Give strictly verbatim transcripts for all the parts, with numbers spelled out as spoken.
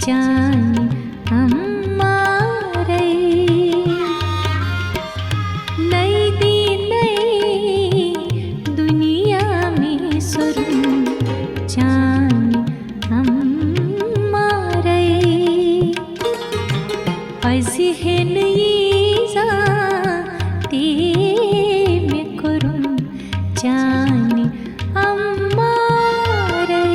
چانہِ امارے۔ نئی دی نئی دنیا میں سرم چانہِ امارے۔ پزِ ہے نہٕ یی زانٛہہ تہِ مےٚ کوٚرُن چانہِ امارے۔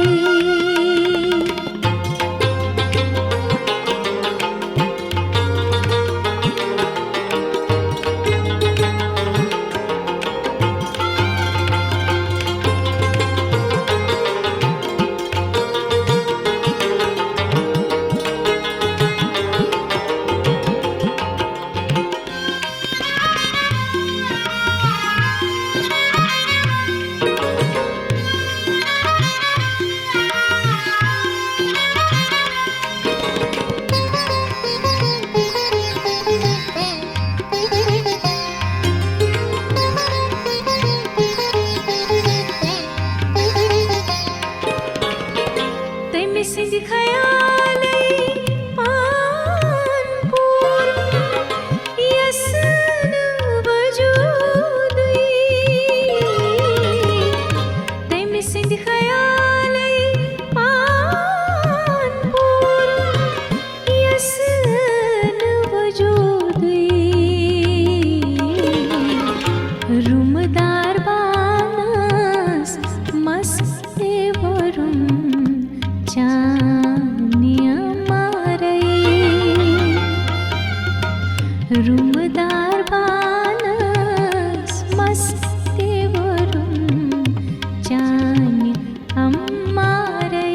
تٔمۍ سٕنٛدِ خیالٕے پان پوٗرٕ یَس نہٕ وجوٗدٕے۔ تٔمۍ سٕنٛدِ خیالٕے پان پوٗرٕ یَس نہٕ وجوٗدٕے۔ روٗمہٕ دار بانَس مَس تہِ ووٚرُم چانہِ امارے۔ روٗمہٕ دار بانَس مَس تہِ ووٚرُم چانہِ امارے۔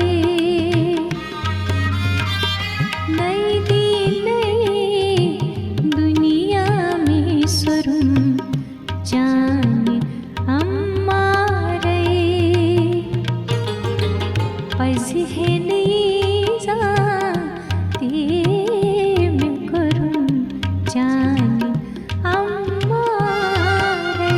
نئی دی نئی دنیا میں سرم چانہِ امارے۔ پزِ ہے نہٕ یی زانٛہہ تہِ مےٚ کوٚرُن چانہِ امارے۔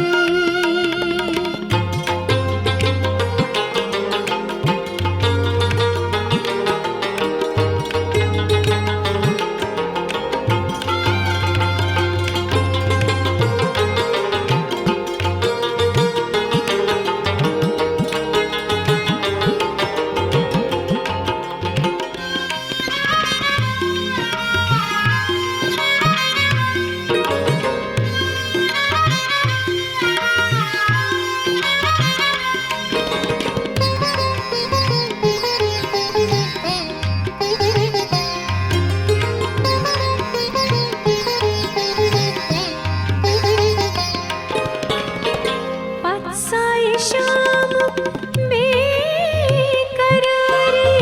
پتھ سایہِ شامُک بے قراری،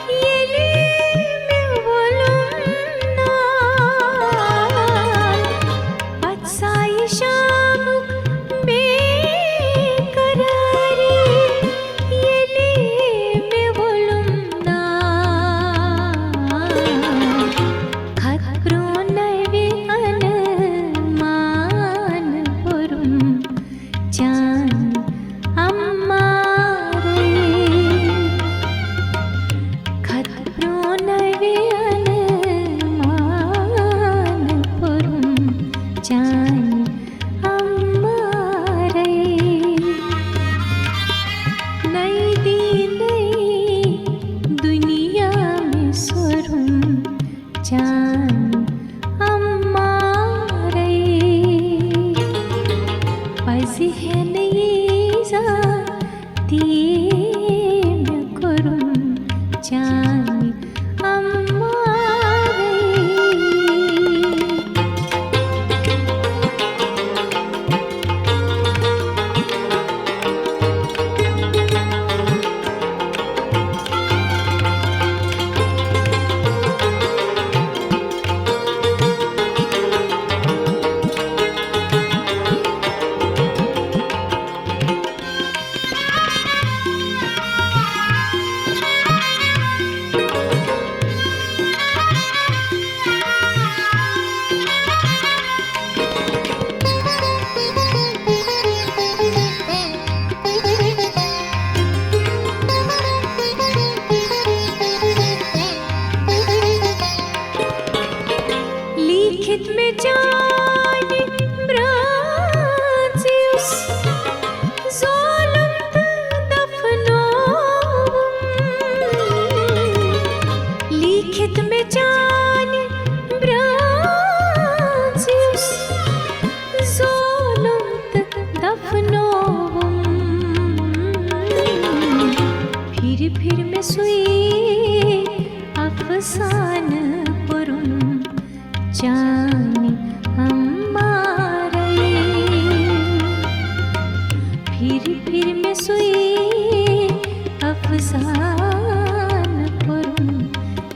ییٚلہِ مےٚ ووٚلُم نار۔ پتھ سایہِ شامُک بے قراری، ییٚلہِ مےٚ ووٚلُم نار۔ خط پرٛونوِ انمان پوٚرُم چانہِ امارے۔ خط پرٛونوِ انمان پوٚرُم چانہِ امارے۔ نئی دی نئی دنیا میں سرم چانہِ امارے۔ پزِ ہے نہٕ یی زانٛہہ تہِ مےٚ کوٚرُن چانہِ امارے۔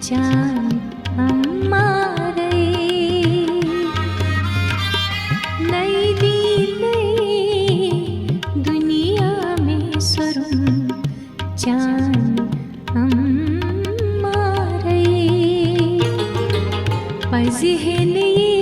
چانہِ امارے۔ نئی دی نئی دنیا میں سرم چانہِ امارے۔ پزِ ہے نہٕ یہِ